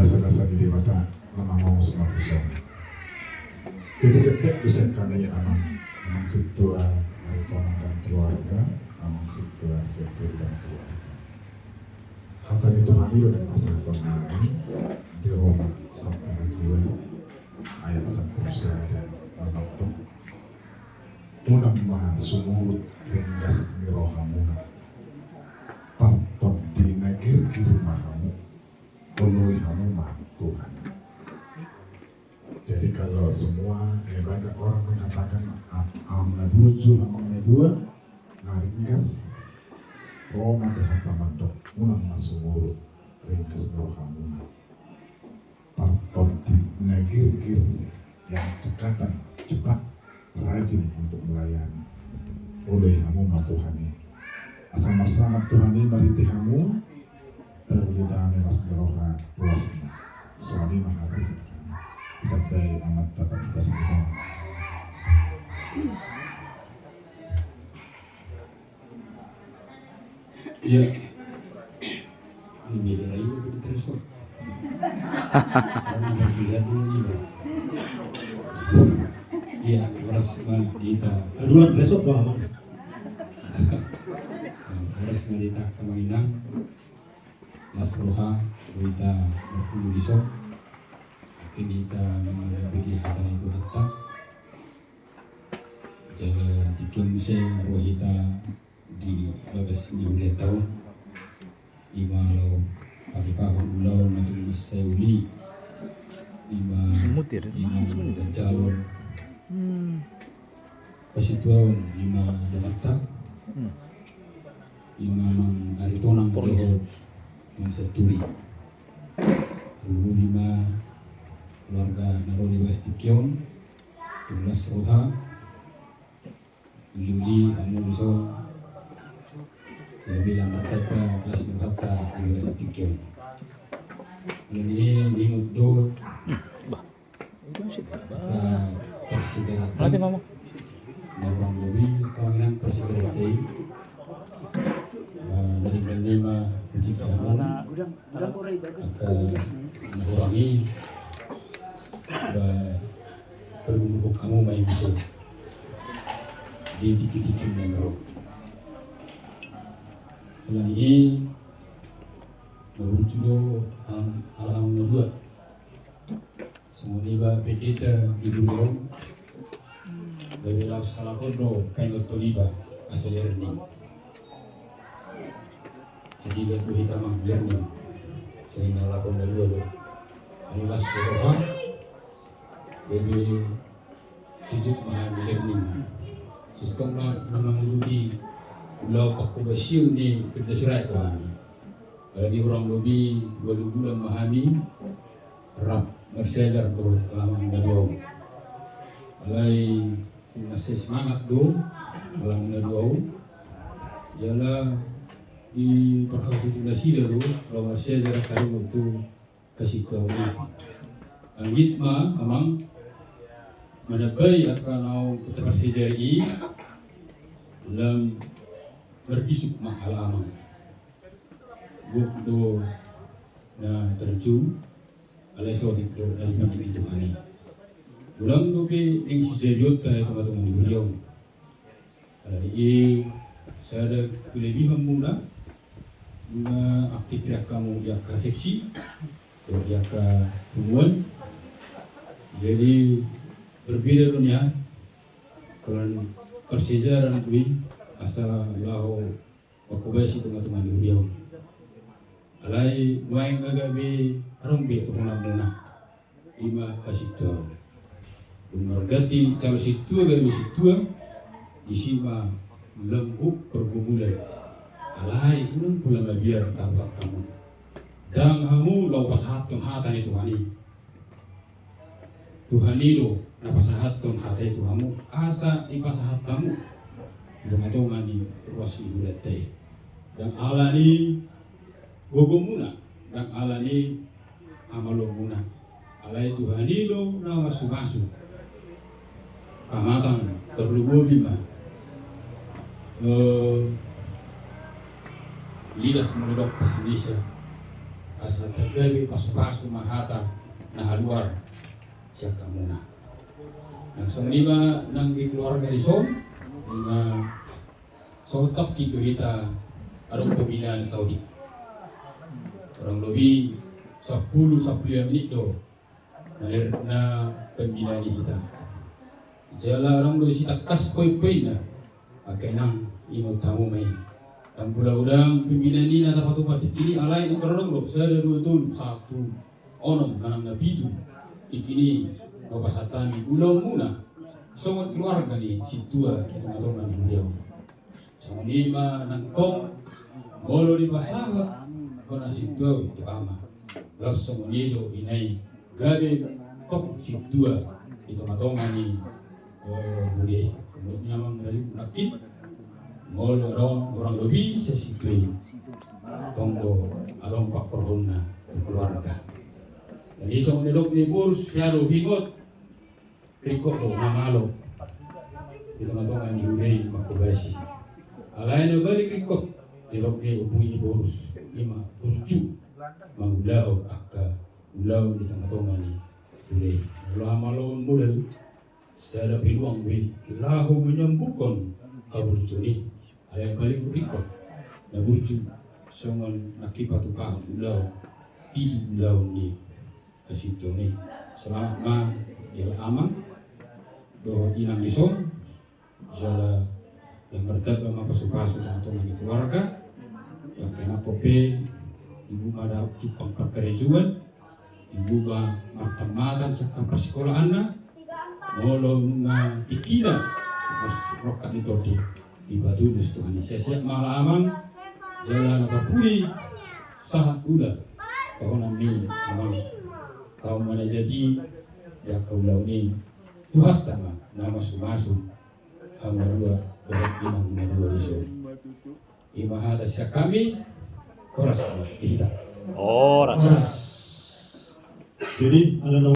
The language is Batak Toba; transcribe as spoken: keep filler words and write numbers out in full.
Basa-basa ni Debata na mangongos ma tuson. Jadi, sempet do sian hami, Amang, Amang Sintua Aritonang dan keluarga, Amang Sintua Sianturi dan keluarga. Hata ni Tuhan i do na pasahaton nami di Roma sampulu dua ayat sampulu sada, Amang, unang ma sumurut ringgas ni rohamuna. Partondi na girgir ma hamu, oloi hamu ma Tuhan. Jadi, kalau semua, eh, banyak orang mengatakan, "Ah, Amang na burju, Amang na dua, na ringgas roha ma Tuhan, ta mandok, unang ma sumurut ringgas ni rohamuna." Partondi na girgir, yang cekatan, cepat, rajin untuk melayani. Oloi hamu ma Tuhan i. Asa marsangap Tuhan i marhite hamu, taruli dame las ni roha, puas ma. Songon i ma hata sian hami. Kita baik amat tatap kita sama-sama. Iya. Ini dia lagi udah tersok. Karena berpilihan dulu ini. Iya, horas ma di hita. Dua tersok, Bang. Horas ma di hita, Amang Inang. Las roha, hita berkumpul di son. Mungkin hita menghadapi hata ni Tuhanta. Jala tingki on muse ro hita di bagas ni ulaonta on. Ima laho pahupahon ulaon na tung mansai uli. Ima, ima manjalo pasintuaon, ima damanta. Ima Amang Aritonang dohot Amang Sianturi. Lalu ima keluarga na ro di bagas tingki on. Las roha. Uli-uli hamu di son. Gabe lam martamba las ni rohanta di bagas tingki on. Jadi, ningot do. Bah. Itu sih. Mati, Mama. Na hurang lobi, kawanginan parsiajaranta i. Dari bani ma puji Tuhan. Angka na hurang i. Ba, pergumulan hamu ma i muse di tingki-tingki na ro. Alani i, na burju do, Amang, Amang na dua. Songon i ba pendeta di huria on. Gabe laos halak on do paingothon iba asa learning. Jadi, gabe hita ma learning. Jadi, na halak on na dua do. Jadi, las roha. Gabe jujur ma hami learning. Sistem na, na mangurupi ulaon pangkobasion ni Pemda Sirait do hami. Alani hurang lobi ualu bulan ma hami rap marsiajar dohot Amang na dua on. Alai mansai semangat do Amang na dua on. Jala diparhatutu nasida do laho marsiajar taringot tu hasintuaon i. Anggiat ma, Amang, manambai angka naung taparsiajari i, lam marbisuk ma ala Amang. Gok do na tarjou, alai saotik do na dipanjou Tuhan i. Ulang dope naeng sijadionta i tonga-tonga ni huria on. Alani i, sada kelebihan muna, nunga aktif hamu di angka seksi, di angka punguan. Jadi, berbeda do nian, kalau parsiajaran do i, asa laho mangkobasi tonga-tonga ni huria on. Alai, nuaeng gabe adong be tohonan muna. Ima hasintuaon. Dung marganti calon sintua gabe sintua, disi ma lam gok pergumulan. Alai unang pola mabiar tahu hamu. Ndang hamu laho pasahathon hata ni Tuhan i. Tuhan i do na pasahathon hata i tu hamu, asa dipasahat hamu di tonga-tonga ni ruas ni hulanta i. Ndang alani gogomuna, ndang alani hamaloonmuna. Alai Tuhan i do na mamasu-masu. Pamatang, tarlumobi ma, eh, lidah molo didok bahasa Indonesia. Asa Asa gabe pasupasu ma hata na haluar sian hamuna. Nang songon i ma nang di keluarga dison, na songon tokkin do hita adong pembinaan saotik. Kurang lobi sampulu, sampulu lima menit do na, na pembinaan di hita. Jala adong do sitangkas poinpoinna. Angka inang, ingot hamu ma i. Ndang pola godang pembinaan i na tapatupa tingki i, alai ingkon adong do sada, dua, tolu, sahat tu onom manang na pitu tingki i na hupasahat hami ulaonmuna songon keluarga ni sintua di tongatonga ni huria on. Songon i ma nang tong, molo dipasahat hona sintua on tu ama, laos songon i do inna i gabe tong sintua di tongatonga ni, eh, huria i. Menurut ni amang raja i, molo adong kurang lobi sian sintua i, tong do adong pangkorhonna tu keluarga. Jadi songon didok ni boru, sai do ingot, ringkot do na malo di tongatonga ni huria i manghobasi. Alai na balik ringkot, didok ni ompu ni boru, i ma burju mangulahon angka ulaon di tongatonga ni huria i. Molo hamaloon modal, sada peluang be laho manyambuthon haburjuon i. Alai paling ringkot na burju songon nangkin patupahon ulaon, pitu ulaon ni hasintuon i. Selamat ma di amang dohot inang dison. Jala lam martamba ma pasupasu tongatonga ni keluarga. Angka anakna pe, tibu ma dapot jumpang parkarejoan, tibu ma martampatan sian angka parsikolaanna. Molo nunga tingkina rongkap ni tondi, dipatulus Tuhan i. Sehat-sehat ma amang, jala na parpudi sahat ula tu tohonan ni amang. Tau ma na jadi di angka ulaon i, Tuhanta ma na mamasu-masu hamu na dua dohot inang na dua dison. I ma hata sian hami. Horas ma di hita. Horas. Jadi ala na